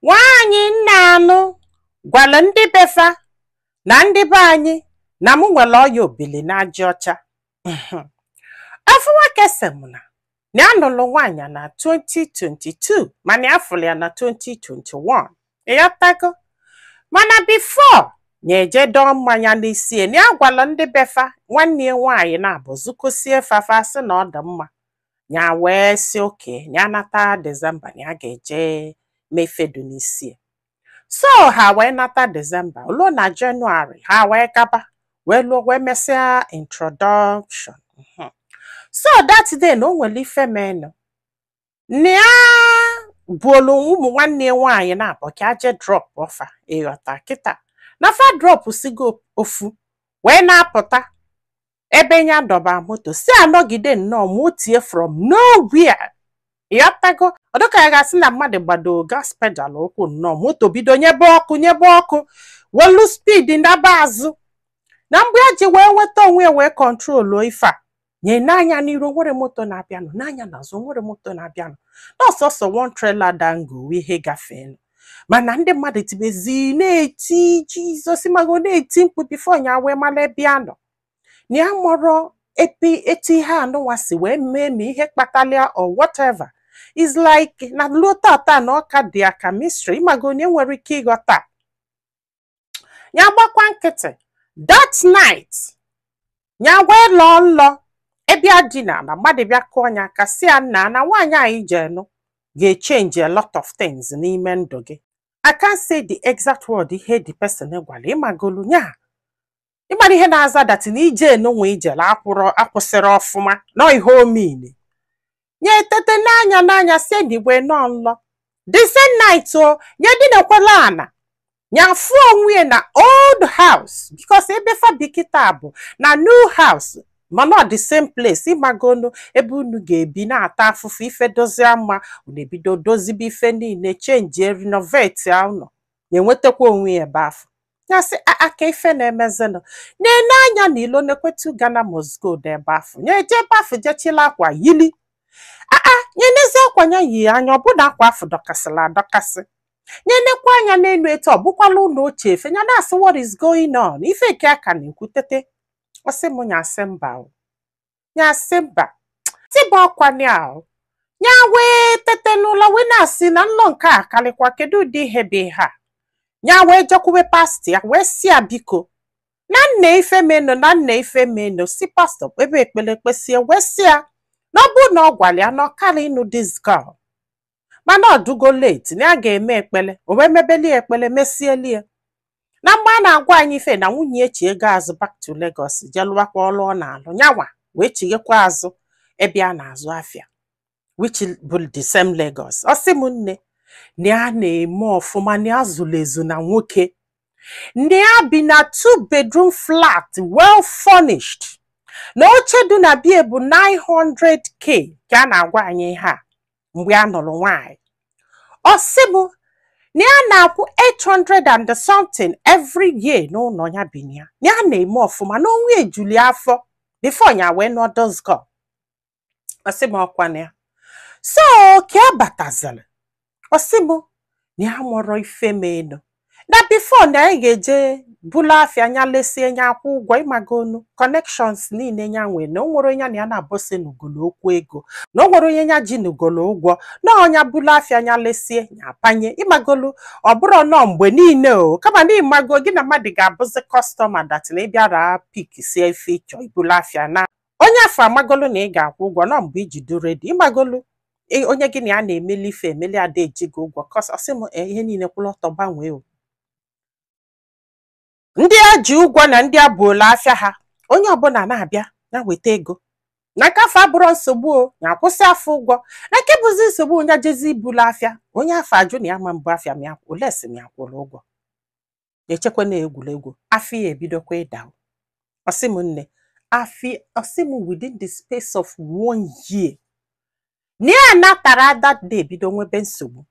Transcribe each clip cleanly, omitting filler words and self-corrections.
Nwaanyị nna anụ gwara ndị befa na ndị be anyị na mụ nwere ọya obili na aja ọcha. Ofu nwoke sị m na ya nụrụ nwaanyị na 2022, mana ya fụrụ ya na 2021, ịghọtago? Mana before ya eje dọọ mmanya n'isi ya, na ya gwara ndị befa, nwanne ya nwaanyị na-abụ zụkosie fafa, sị na ọ dị mma. Ya wee sị oke ya nata December na ya ga-eje mefedu n'isi ya. So ha wee nata December luo na Jenụwarị, ha wee gaba, wee lụọ, wee mesịa introduction. So that day na o nwere ife menụ na ya buolu ụmụ nwanne ya nwaanyị na-abụ ka aje drop ọfa, ịghọta? Kịta na fa drop sigo ofu wee na-apụta ebe ya dọba moto, si anọgide nnọọ ma o tie from nowhere, ịghọtago? Ọ dịka ya ga-asị na mmadụ gbado gas pedal ụkwụ nnọọ, moto bido nyebe ọkụ, nyebe ọkụ, welu speed ndaba azụ. Na mgbe ya ji wee nweta onwe ya, wee control ife a, nye n'anya n'iru, nwere moto na-abịanụ, n'anya n'azụ, nwere moto na-abịanụ, n'ọsọsọ one trailer dango ihe gafeenụ. Mana ndị mmadụ tibezi na-eti Jizọs, mago na-eti mkpu before ya wee mara ebe ya nọ, na ya mụrụ ebe etu ihe anụnwa si wee mee, ma ihe kpatalịa or whatever is like na luo tata na ọka dị ya ka mystery, ịmago, onye nwere ike ịghọta ya gbakwa nkịtị. That night ya wee lọọ nlọ ebe a dina na mmadụ bịa kụọ ya aka, si ya, nna, na nwaanyị anyị jenụ ga-echange a lot of things n'ime ndụ gị. I can't say the exact word ihe the person gwara, ịmagolu nya, ịmara ihe na-aza that na ije enunwa ijele akwụrụ akwụsịrị ọfụma nọ ihe omine ya etete n'anya n'anya si n'igwe nọ nlọ. The same night o ya dinakwala ana, ya fụ onwe ya na old house, because ebe fa bi kịta bụ na new house, mana ọ the same place, ịmagonu, ebe unu ga-ebi na-ata afụfụ ife dozie mma, unu ebido dozibe ife niile, change, renovate ụlọ, na-enwetakwa onwe ya ebe afọ. Ya sị aka ife na-emezinụ na-ene anya na ilo nekwetu Ghana must go n'ebe afọ, ya eje ebe afọ jechila akwa yili aa, nye n'ezi akwa ya yi anya, ọbụna akwa afọ dọkasịrị adọkasị. Nye nekwa anya n'elu etu ọ bụkwala ụlọ ochie efe ya, na-asị, "What is going on?" Ife nke aka na-ekwutete, ọsị m nya asị mba o, nya asị mba tịba ọkwa ahụ. Ya wee tete n'ụlọ, wee na-asị na nlọ nke a karịkwa, kedu ụdị ihe bụ ihe a? Ya wee jekwube pastọ ya, wee sị ya, biko, na nna ife menụ, na nna ife menụ, si pastọ ebe ekpere kpesie, wee sị ya na ọ bụrụ na ọ gwara ya na ọ kara ịnụ this girl, mana ọ dugo late, na ya ga-eme ekpele. O wee mebeli ekpele, mesieli ya. Na mgbe a na-agwa anyị ife na nwunye echi ego azụ back to Lagos, jee lụwakwa ọlụ ọ na-alụ, nyanwa wee chighekwa azụ ebe a na-azụ afịa, which bụ the same Lagos. Ọ sị m nne, na ya na-eme ọfụma, na ya zụrụ ezu na nwoke, na ya bi na two bedroom flat, well furnished, na oche dị na bie bụ 900K ka a na-agwa anyị ihe a mgbe a nụrụ nwaanyị. Ọ sị m na ya na-akwụ 800 and something every year n'ụlọ ya bi, na ya na ya na-eme ọfụma, na onwe ejuli afọ before ya wee nụọ dosgo. Ọ sị m ọkwa na ya so ka a bataziri. Ọ sị m na ya mụrụ ife menu na before na anyị ga-eje bulu afịa anya lesie nya akwụ ụgwọ, ịmagonu connections niile ya nwee, na o nwere onye na ya na-abọsị n'ugolo okwu ego, na o nwere onye ya ji n'ugolo ụgwọ, na ọnya bulu afịa anya lesie ya apanye, ịmagolu, ọ bụrụ nọọ mgbe niile o, kama na ịmago gị na mmadụ ga-abụzi customer that na ịbịara pick sie ife ịchọ, ibulu afịa na onye afọ amagolu na ị ga-akwụ ụgwọ nọ mgbe iji du ready, ịmagolu, onye gị na ya na-emeli ife emeli ada eji gị ụgwọ. Ọsị m ihe niile kwụrụ ọtọ gbanwee o, ndị a ji ụgwọ na ndị abụola afịa ha, onye ọbụla na-abịa ya weta ego na nke afọ abụrọ nsogbu o, ya akwụsị afọ ụgwọ. Na nke bụzi nsogbu, onye jezi ibulu afịa, onye afọ ajụ na ya ma mbụ afịa ma ya olesi ma ya kwụrụ ụgwọ, echekwa na egwuregwu afọ ya ebidokwa ịda. Ọsị m nne, afị, ọsị m within the space of one year na ya natara that day, bido nwebe nsogbu,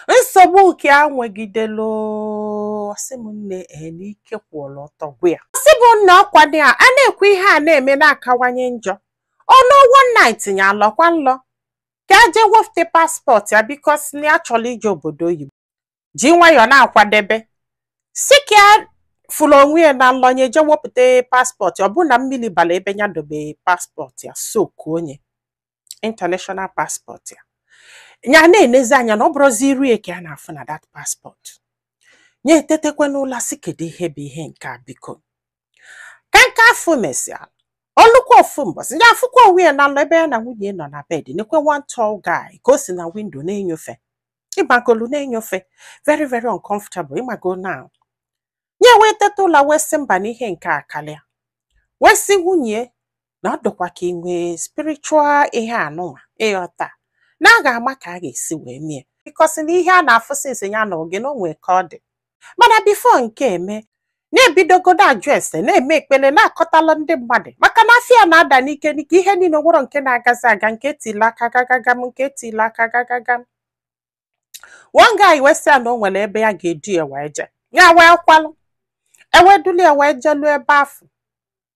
nsogbu nke a nwegidelu. Ọsị m nne, ee, n'ike kwụrụ ọtọ gwa ya. Ọsị bụ nna, ọkwa ya a na-ekwu ihe a na-eme na-akawanye njọ. Ọnụ one night ya alọkwa nlọ. Ka a jee wepụta passport ya, because na ya chọrọ ije obodo oyibo, ji nwayọọ na-akwadebe. Si ka ya fụrụ onwe ya na nlọnye jee wepụta passport, ọ bụrụ na mmiri bara ebe ya dobe passport ya, soak onye international passport ya. Ya na-enezi anya na ọ bụrụzi iru ya ka ya na-afụ na that passport. Ya etetekwe n'ụla, sị kedu ihe bụ ihe nke a? Biko, ka nke afọ mesịa, olukwa ofu mbọsị, ya afụkwa onwe ya na nlọ ebe ya na nwunye nọ na bed, nekwe one tall guy ka o si na window na-enyofe, ịgbagolu na-enyofe, very very uncomfortable, ịmago now. Ya wee teta ụla, wee sị mba, na ihe nke a karịa, wee sị nwunye na ọ dịkwa ka ị nwee spiritual ihe anụnwa, ịghọta, na a ga-ama ka a ga-esi wee mie, because na ihe a na-afụ since ya na oge na o nwee ka ọ dị. Mana before nke eme, na-ebidogodo ajụ ese, na-eme ekpere, na-akọtalụ ndị mmadụ, maka na afịa na-ada n'ike n'ike, ihe niile nwere nke na-agazi aga, nke etila aka gagagam, nke etila aka gagagam. One guy wee sị ya na o nwere ebe ya ga-edu ya wee jee. Ya wee kwalụ, eweduli ya wee jelu ebe afụ.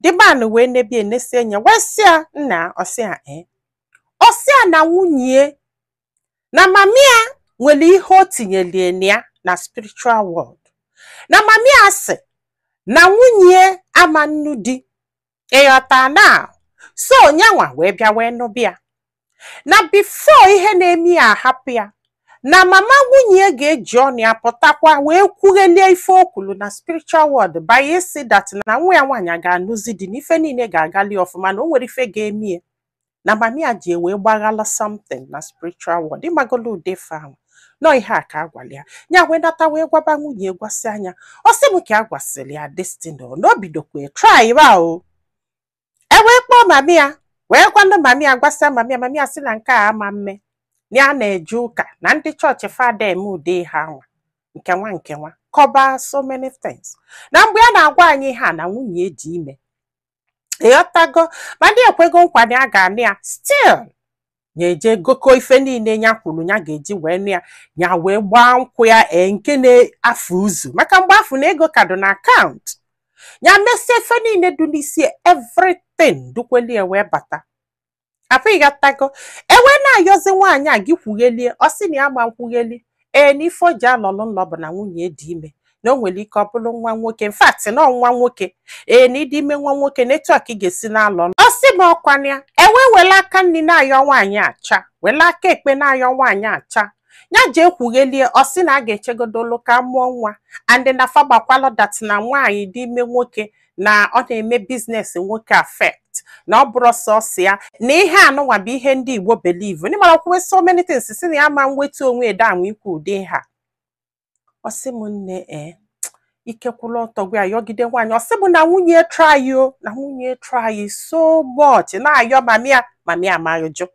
The man wee nebie nesi enye, wee sị ya, nna, ọsị ya ee, ọsị ya na nwunye na mami ya nwere ihe o tinyelie na ya na spiritual world, na mami ya sị na nwunye ama nnu di, ịghọta na so nyanwa wee bịa wee nụbịa, na before ihe na-eme ya ahapụ ya, na mama nwunye ga-eji ọnụ ya pụtakwa wee kwughelie ife o kwuru na spiritual world by isi that na nwa ya nwaanyị ga-anụzi di, na ife niile ga-agali ọfụma, na o nwere ife ga-eme ya, na mami ya ji wee gbaghala something na spiritual world, ịmagolo ude fe ahụ nọ. Ihe a ka a gwara ya. Ya wee nata, wee gwaba nwunye, gwasị anya, ọ sị m ka a gwasịrị ya destiny na o bidokwa try ba o. E wee kpọọ mami ya, wee gwanụ mami ya, gwasịa mami ya, mami ya sị na nke a ama mme, na ya na-eje ụka na ndị chọọchị fada eme ụdị ihe anwa, nke nwa nke nwa kọba so many things. Na mgbe ya na-agwa anyị ihe a, na nwunye dị ime, ịghọtago, ma ndị ekwego nkwa na ya ga-anụ ya, still ya eje goko ife niile ya kwuru ya ga-eji wee nụ ya. Ya wee gbaa nkwụ ya, ee, nke na-afụ ụzụ, maka mgbe afụ na ego ka dị na akaụntụ ya. Mesie ife niile dị n'isi, everything dukweli ya, wee bata afọ, ịghọtago. Ewe na-ayọzi nwaanyị a, gị kwughelie, ọ sị na ya ma nkwugheli. Ee, na ife o ji alọlụ nlọ bụ na nwunye dị ime, na o nwere ike ọ bụrụ nwa nwoke, in fact na ọ nwa nwoke. Ee, na ịdị ime nwa nwoke, na etu a ka ị ga-esi na-alọ. Ọ sị m ọkwana ya. Ewe were aka nri na-ayọ nwaanyị acha, were aka ekpe na-ayọ nwaanyị acha, ya jee kwughelie. Ọ sị na a ga-echegodolu ka mụọ nwa, and na fa gbakwalụ that na nwaanyị dị ime nwoke, na ọ na-eme business nwoke affect, na ọ bụrụ sọsọ ya, na ihe anụnwa bụ ihe ndị Igbo believe. Ndị mara kwuwe so many things, si na ya ma nweta onwe ede anwa ikwu ụdị ha. Ọ sị m nne, ee, ike kwụrụ ọtọ gwa ya, yọgide nwaanyị. Ọ sị m na nwunye try o, na nwunye try so much na-ayọ mami ya, mami ya amaghị jụ.